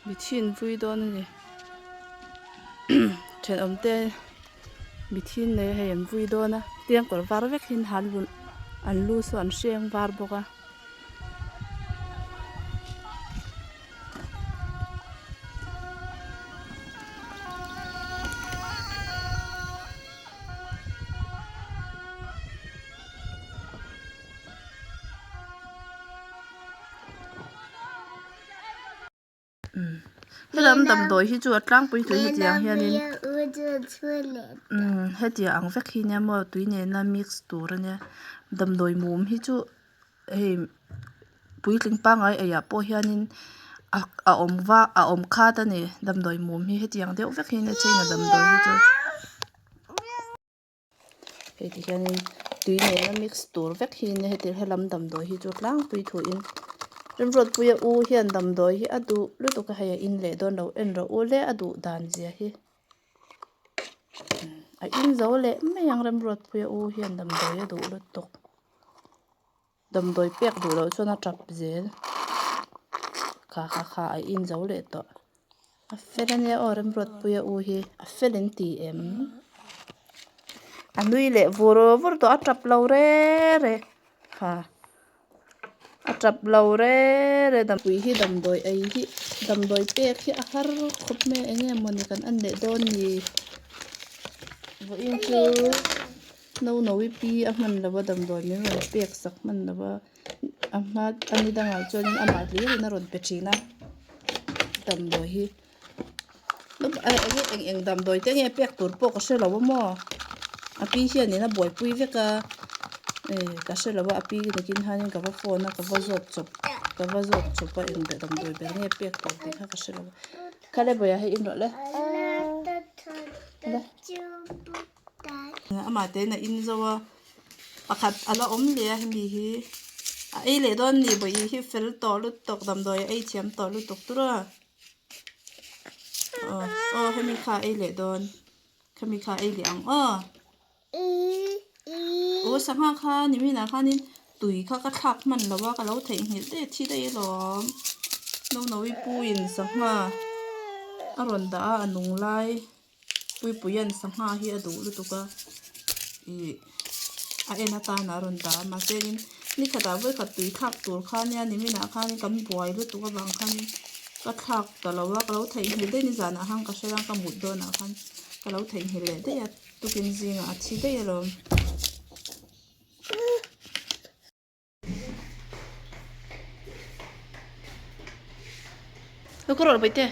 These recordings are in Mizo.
Mithi an vui dawn a ni thenawm te mithi an nei a hei an vui dawn a tiang kawr var vek hi an an lu saw an hreng var bawk a. Helam damdawi hi chu a tlangpui tui hetiang hianin umm hetiang ang vek hi nia maw tui nena mix tur ania damdawi mum hi chu hei puitling pangngai eiah pawh hianin a a awm vak a awm khat a ni damdawi mum hi hetiang deuh vek hi ania china damdawi hi chu. Hei ti hianin tui nena mix tur vek hi nia heti helam damdawi hi chu tlangpui thuin Remruatpuia u hian damdawi hi a duh lutuk a hei a in leh dawn lo en rawh u le a duh dan zia hi a in zo leh mai ang Remruatpuia u hian damdawi a duh lutuk. Damdawi pek duh loh chuan a tap zel kha kha kha a in zo leh tawh a fel ania aw Remruatpuia u hi a fel in ti em a nui leh vur vur tawh a tap lo re re kha a tap lo re re pui hi damdawi ei hi damdawi pek hi a har khawp mai a eng nge mawni kan en leh dawn ni vawiin chu. Naunawi pi a hman lo a damdawi min rawn pek sak hman lo a a hma a ni dangah chuanin amah hlirin a rawn pe thin a damdawi hi eng eng eng damdawi te nge pek tur pawh ka hre lo a maw a pi hianin a buaipui vek a ka hre lo a a pi nakin hianin ka va phone a ka va zawt chawp ka va zawt chawp a eng damdawi ber nge pek tur tih kha ka hre lo a khale bawihah hei in rawh le. Amah te in a in zo a pakhat a la awm leh a hemi hi a ei leh dawn a ni bawih hi fel tawh lutuk damdawi a ei thiam tawh lutuk tur a aw aw hemi kha a ei leh dawn khami kha a ei leh ang aw aw sangha kha niminah khanin tui kha ka thlak hman lo a ka lo theihnghilh daih a thi daih alawm naunawi puiin sangha a rawn dah a a nung lai. Puipuia'n sangha hi a duh lutuk a ih a en atana a rawn dah a mahse in ni khatah vawikhat tui thlak tur kha ania niminah khanin kan buai lutuk avang khanin ka thlak ta lo a ka lo theihnghilh daih nizanah khan ka hre a ka mut dawnah khan ka lo theihnghilh leh daih a tukin zingah a thi daih alawm. Lo ka rawh baihte.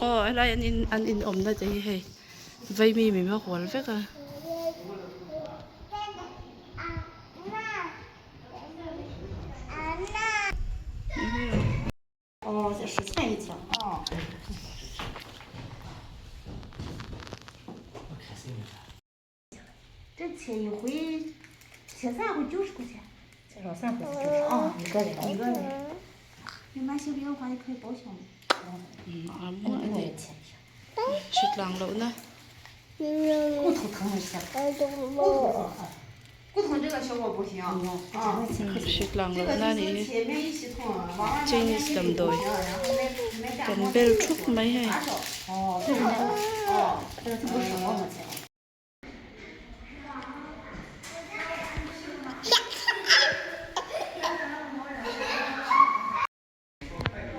Aw helai an in an in awmna te hi hei vaimi mi va hual vek a. 哦，这十块一条哦。这切一回，切三回九十块钱。切上三回是九十啊，一个人一个人。你买小饼的话，也可以包厢。嗯，啊，我我也切一下。 Hritlang loh na. 骨头疼一下。骨头疼。 骨头这个效果不行啊。 Hritlang loh na nih hi Chinese damdawi kan bel thup mai hei.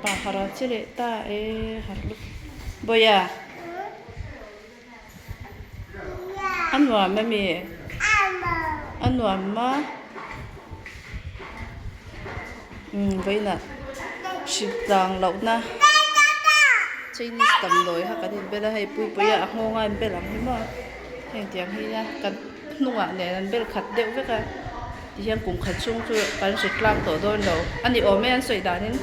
Pa har a che leh ta e har lutuk bawia a nuam ami a nuam a umm vawiinah hri tlang loh na Chinese damdawi kha kan inbel a hei puipuia a nghawng a inbel ang hi maw heng tiang hi nia kan hnungah nen an bel khat deuh vek a tihian kum khat chhung chu kan hre tlang tawh dawn lo a ni awm e an sawi danin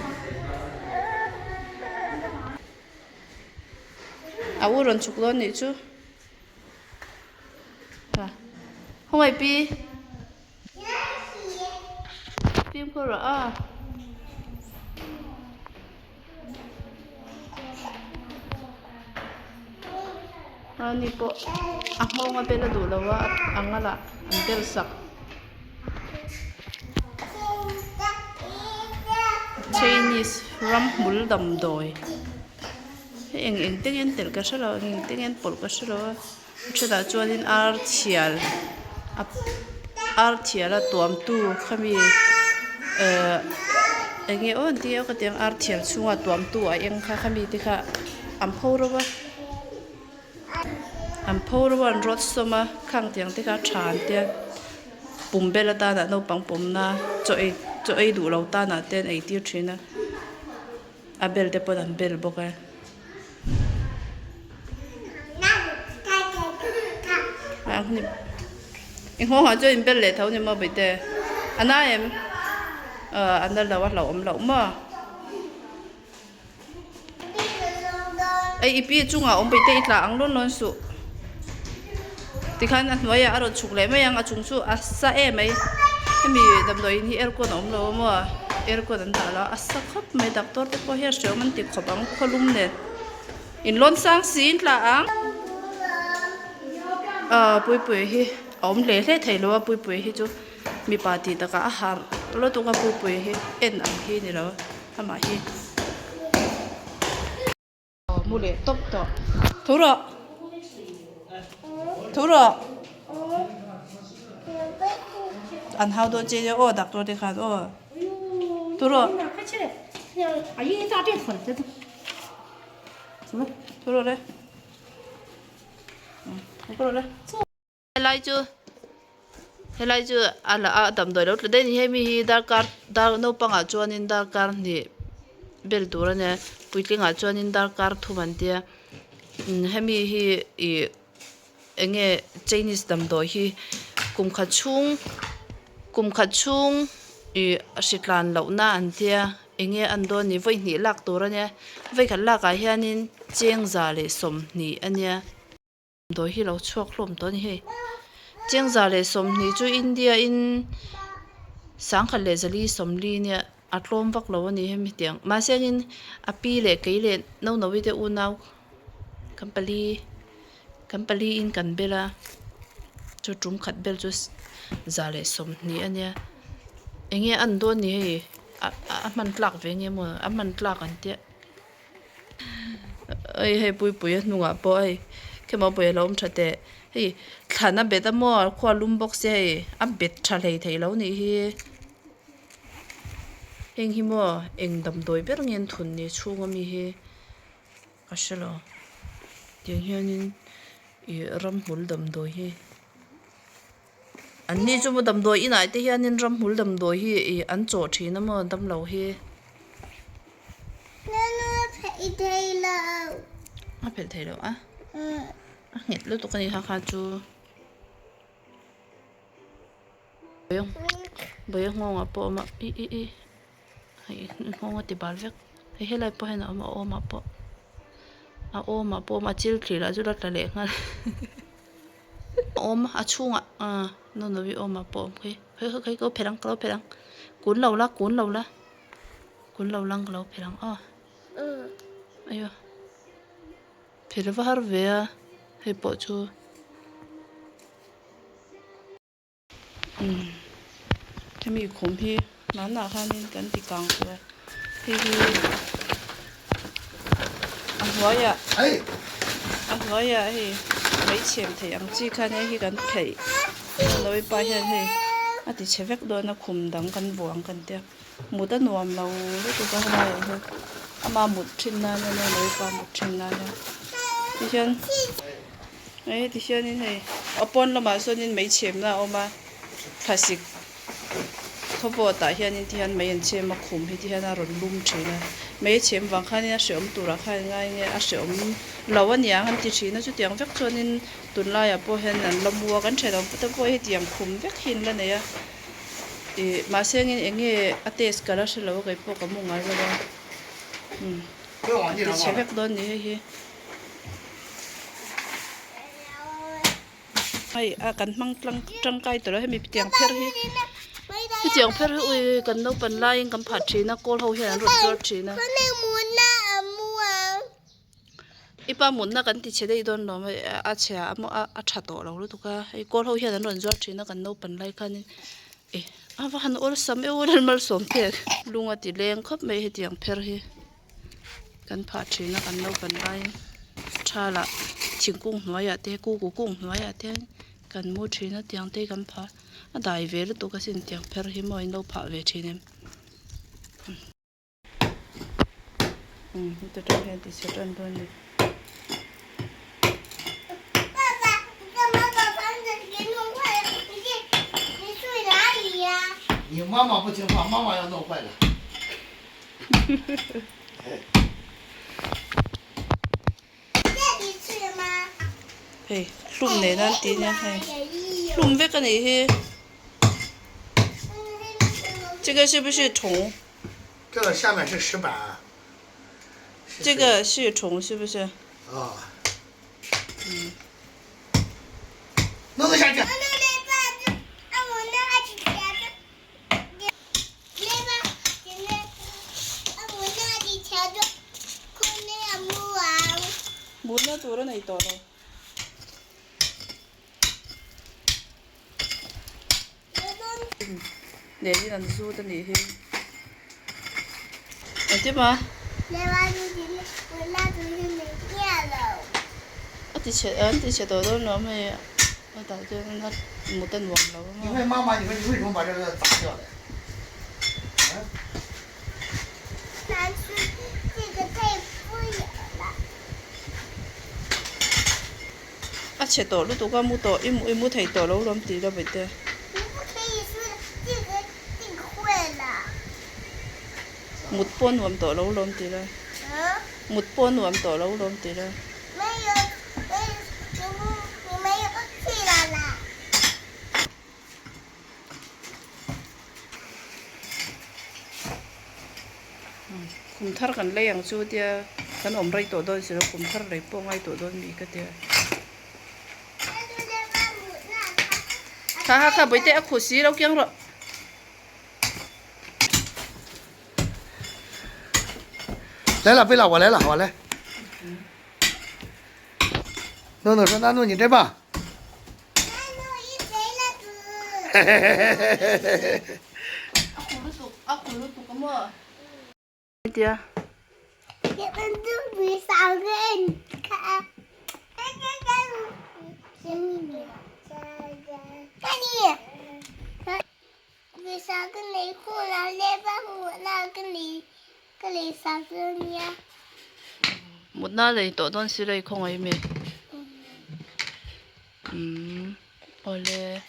a u rawn chhuk dawn nih chu a khawngaih pi fimkhur rawh a. Ani pawh a nghawng a bel a duh lo a a ngalah an bel sak. Chinese ramhmul damdawi hei eng eng te nge an telh ka hrelo eng eng te nge an pawlh ka hrelo a a thenah chuanin ar thial a ar thial a tuamtu khami ehh eng nge aw an tih a ka ti ang ar thial chhunga tuamtu a eng kha khami te kha an pho ro a. An pho ro a an rawt sawm a khang tiang te kha a tha an tia pum bel atana naupang pawmna chaw ei chaw ei duh lo tanah te an ei tir thin a a bel te pawn an bel bawk a. I nghawngah chuan in bel leh tho ni maw Bawihte a na em a na lo a hlauhawm loh maw. Ei i pi chungah awm peih te i tla ang lawn lawn suh. Tikhan a hnuaiah a rawn chhuk leh mai ang a chung chu a sa em mai. Hemi damdawiin hi aircon a awm lo a maw aircon an dah lo a a sa khawp mai doctor te pawh hian hreawm an ti khawp ang khawlum nen in lawn sang si in tla ang. Aaa puipui hi a awm hle hle thei lo a puipui hi chu mipa tih takah a harh lutuk a puipui hi en ang hi ni lo. Amah hi mu leh tawp tawh. Tho rawh. Tho rawh. An hau dawn che nia aw doctor te khan aw. Tho rawh. Tho rawh le. Tho rawh le. Helai chu helai chu a la a damdawi lo tla daih a ni hemi hi darkar dar naupangah chuanin darkar hnih bel tur a nia puitlingah chuanin darkar thum an tia hemi hi ih eng nge chinese damdawi hi kum khat chhung kum khat chhung ih a hri tlan lohna an tia eng nge a an dawn ni vawi hnih lak tur a nia vawi khat lakah hianin cheng za leh sawmhnih a nia. Damdawi hi lo chhuak hlawm tawh a ni hei chengza leh sawmhnih chu India in sangkhat leh zali sawmli nia a tlawm vak lo a ni hemi tiang mahse angin a pi leh kei leh naunawi te unau kan pali kan pali in kan bel a chu tum khat bel chu za leh sawmhnih a nia eng nge a an dawn ni hei a hman tlak ve nge maw a hman tlak an tia. Hei hei puipui a hnungah pawh hei khema pawh a lo awm tha teh hei thlan a bet a maw khua lum bawk sia hei a bet tha hlei thei lo nih hi heng hi maw eng damdawi ber nge an thun ni chhung ami hi ka hre lo tiang hianin ih ramhmul damdawi hi an ni chu maw damdawi inah te hianin ramhmul damdawi hi ih an chawh thin a maw damlo hi. A phelh thei lo a a nghet lutuk a ni kha kha chu bawi nghawngah pawh a awm a ih ih ih hei nghawng a ti bal vek hei helai pawh hian a awm a awmah pawh a awmah pawh a awm a chil thli lah chu la tla leh nghal a awm a chhungah ah nawhnawi awmah pawh a awm khi hei hei ka lo phelh ang ka lo phelh ang kun lo la kun lo la. Kun lo lang ka lo phelh ang aw. Ayo. Phelh va har ve a hei pawh chu. Umm hemi khum hi hmanah khanin kan ti kang tawh a hei hi a hnuaiah a hnuaiah hei mai chhem theih ang chi khan hei hi kan pheih nawipa hian hei a ti chhe vek dawn a khum dang kan vuang kan tia. Mut a nuam lo lutuk a helaiah hian ama mut thin nan a nia Lalpa mut thin nan a tihian hei tihianin hei a pawn lamah sawnin mei chhemna a awm a thlasik khawvawtah hianin tihian mei an chhem a khum hi tihian a rawn lum thin a mei chhem vang khanin a hrehawm turah khan ngai nge a hrehawm lo a niang an ti thin a chutiang vek chuanin tunlaiah pawh hian an la mu a kan thenawm te pawh hi tiang khum vek hi an la nei a. Ih mahse engin eng nge a test ka la hre lo a kei pawh ka mu ngai lo a umm a ti chhe vek dawn ni hei hi hei a kan hmang tlang tangkai tawh lo hemi tiang pher hi hetiang pher hi ui kan naupan laiin kan phah thin a kawl ho hian an rawn zuar thin a. I pa mutna kan ti chhe daih dawn lo mai a chhia a a tha tawh lo lutuk a hei kawl ho hian an rawn zuar thin a kan naupan lai khanin eh. A va han awlsam e aw Lalmalsawm pek lung a ti leng khawp mai hetiang pher hi kan phah thin a kan naupan laiin thalah thingkung hnuaiah te kuku kung hnuaiah te kan mu thin a tiang te kan phah a dai ve lutuk asin tiang pher hi maw in lo phah ve thin em. Umm heta tang hian ti chhe tan dawn a ni. 爸爸，你干嘛把房子给弄坏了？你这你睡哪里呀？你妈妈不听话，妈妈要弄坏了。这里睡吗？ Hei hlum nen an ti nia hei hlum vek a nih hi. 这个是不是虫？ 这个下面是石板。 这个是虫是不是？ 啊。嗯。弄下去。 Mutna tur a nei tawh lo. Nen in an zut a nih hi. Engtin ma? A ti chhe an ti chhe tawh dawn lo hei a tah chuan a mut a nuam lo a 你问妈妈，你说你为什么把这个砸掉的？ A chhe tawh lutuk a mu tawh i i mu thei tawh lo lawm tih la vaih te. Mut pawh a nuam tawh lo lawm tih la. Mut pawh a nuam tawh lo lawm tih la. Kum thar kan lei ang chu tia kan awm rei tawh dawn si lo kum thar lei pawh ngai tawh dawn mi ka tia. Kha kha kha bawihte a khuh si lo kiang rawh. 来了，贝拉，我来了，我来。诺诺说：“纳诺，你真棒。”嘿嘿嘿嘿嘿嘿嘿。 A khuh lutuk, a khuh lutuk a maw? Tia. Mutna lei tawh dawn si lei khawngaih mi. Umm awle.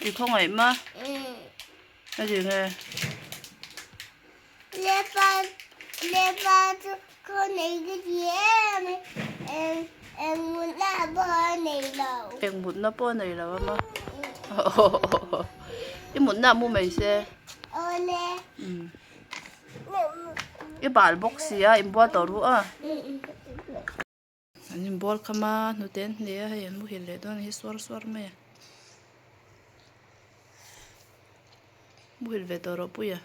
I khawngaih ma? A ti nge? Eng mutna pawh a nei lo a ma? I mutna a mu mai se. I bal bawk si a, inbual tawh ru a. An inbual kham a, hnute an hne a, hei an muhil leh dawn a ni hi suar suar mai a. Muhil ve tawh rawh pui a.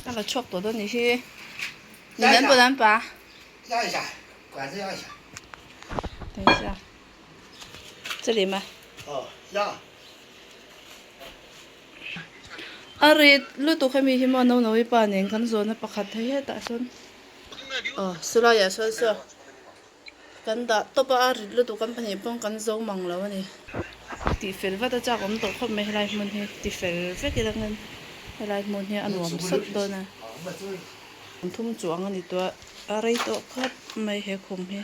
A la chhuak tawh dawn a ni hi. Ni nan pawh nan pa. 这里吗？ 哦，压。 A rit lutuk hemi hi maw no no-i pa nen kan zawhna pakhat hei hetah sawn aw silaiah sawn saw kan dah tawp a a rit lutuk kan pahnih pawh kan zo mang lo a ni. Tih fel vat a chak awm tawh khawp mai helai hmun hi ti fel vek ila nghen helai hmun hi a nuam sawt dawn a. Thum chuang a ni tawh a a rei tawh khawp mai he khum hi.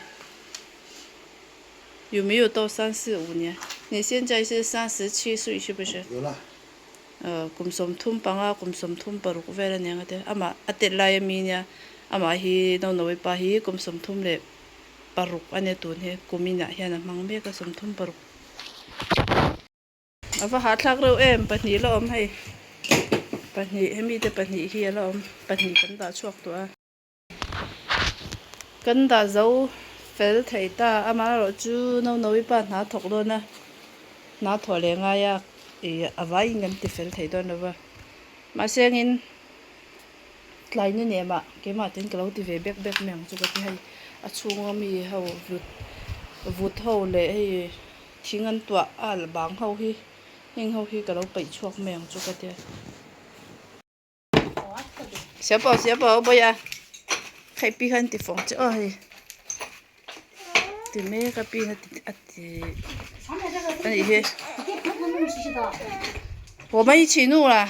有没有到三四五年？你现在是三十七岁是不是？ 有了。 呃，kum sawmthum panga kum sawmthum paruk vel a nia te amah a tet lai ami nia amah hi naunawi pa hi kum sawmthum leh paruk a nia tun hi kum inah hian a hmang mek a sawmthum paruk. A va hahthlak reuh em pahnih la awm hei pahnih hemi te pahnih hi a la awm pahnih kan dah chhuak tawh a. Kan dah zo fel thei ta amaherawh chu Naunawi pa hna thawk dawn a hna thawh leh ngai a ih a vaiin kan ti fel thei dawn lo va mahse engin tlai ni nem ah keimah ten ka lo ti ve bek bek mai ang chu ka ti hei A chhunga mi ho vut vut ho leh hei thing an tuah a al bang ho hi heng ho hi ka lo paih chhuak mai ang chu ka tia. Xiao Bao Xiao Bao bawiha hei pi khan ti fawng che aw hei ti mek a pi in a ti a nih hi 我们一起弄了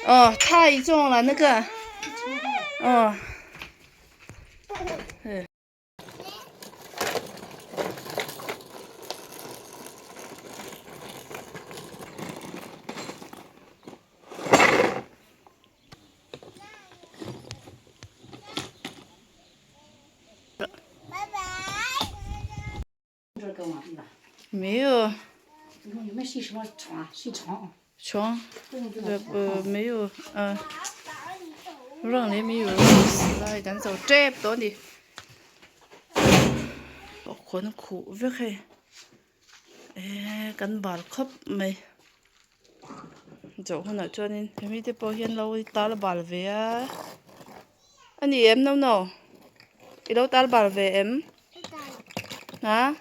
哦太重了那个哦嗯。没有。你们睡什么床？睡床。床，这不没有，嗯，让你没有死了，赶走这不多的，可能苦不开，哎，跟把可没，走后呢，昨天没得保险了，我打了把了费啊，啊你 em no no，一路打了把了费 em，啊，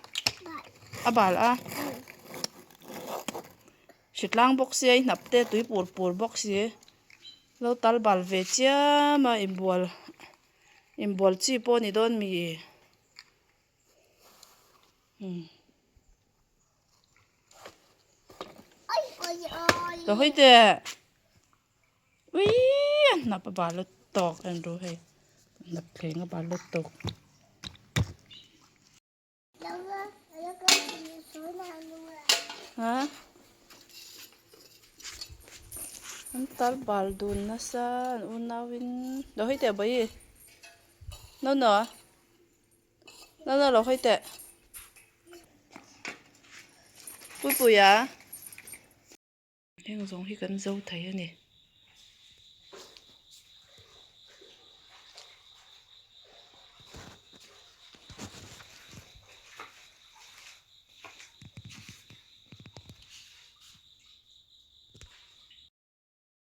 啊把了啊。Hritlang bawk sia i hnap te tui pur pur bawk si lo tal bal ve chiam a inbual inbual chi pawh a ni dawn mi umm lo hawi teh uiii a hnap a bal lut tawk en ru hei hnap thleng a bal lut tawk. Ha an tal bal dun nasa an unauin lo hawi teh bawi no no no no lo hawi teh puipuia heng zawng hi kan zo thei a ni.